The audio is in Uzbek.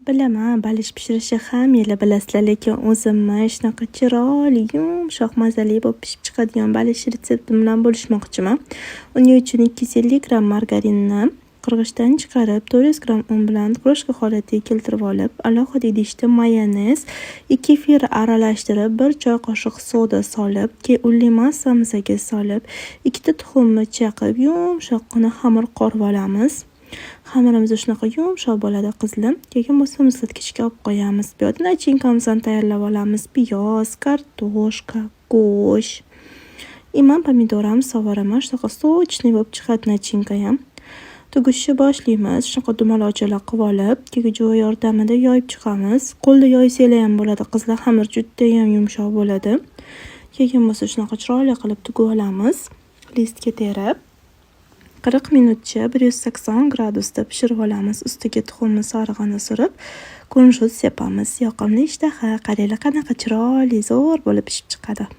Bilaman, balish pishirishni hammanglar bilasizlar, lekin o'zimni shunaqa chiroyli, yumshoq, mazali bo'lib pishib chiqadigan balish retseptim bilan bo'lishmoqchiman. Uning uchun 250 gramm margarinni qirg'ichdan chiqarib, 400 gramm un bilan крошка holatiga keltirib olib, alohida idishda mayonez, kefir aralashtirib, 1 choy qoshiq soda solib, keyin unli massamizga solib, ikkita tuxumni chaqib, yumshoqqina xamir qorib olamiz. Xamirimiz shunaqa yumshoq bo'ladi, qizlar. Keyin bo'lsa muzlatgichga olib qo'yamiz. Bu yoqda начинка mizni tayyorlab olamiz. Piyoz, kartoshka, go'sht. И man pomidor ham solvoraman. Shunaqa сочный bo'lib chiqadi начинка ham. Tugishni boshlaymiz. Shunaqa dumaloqchalar qilib olib, keyin jo'va yordamida yoyib chiqamiz. Qo'lda yoysanglar ham bo'ladi, qizlar. Xamir judayam yumshoq bo'ladi. Keyin bo'lsa shunaqa chiroyli qilib tugib olamiz. Listga terib, 40 minutcha 180 gradusda pishirib olamiz. Ustiga tuxumni sarig'ini surib, kunjut sepamiz. Yoqimli ishtaha. Qaranglar, qanaqa chiroyli, zo'r bo'lib pishib chiqadi.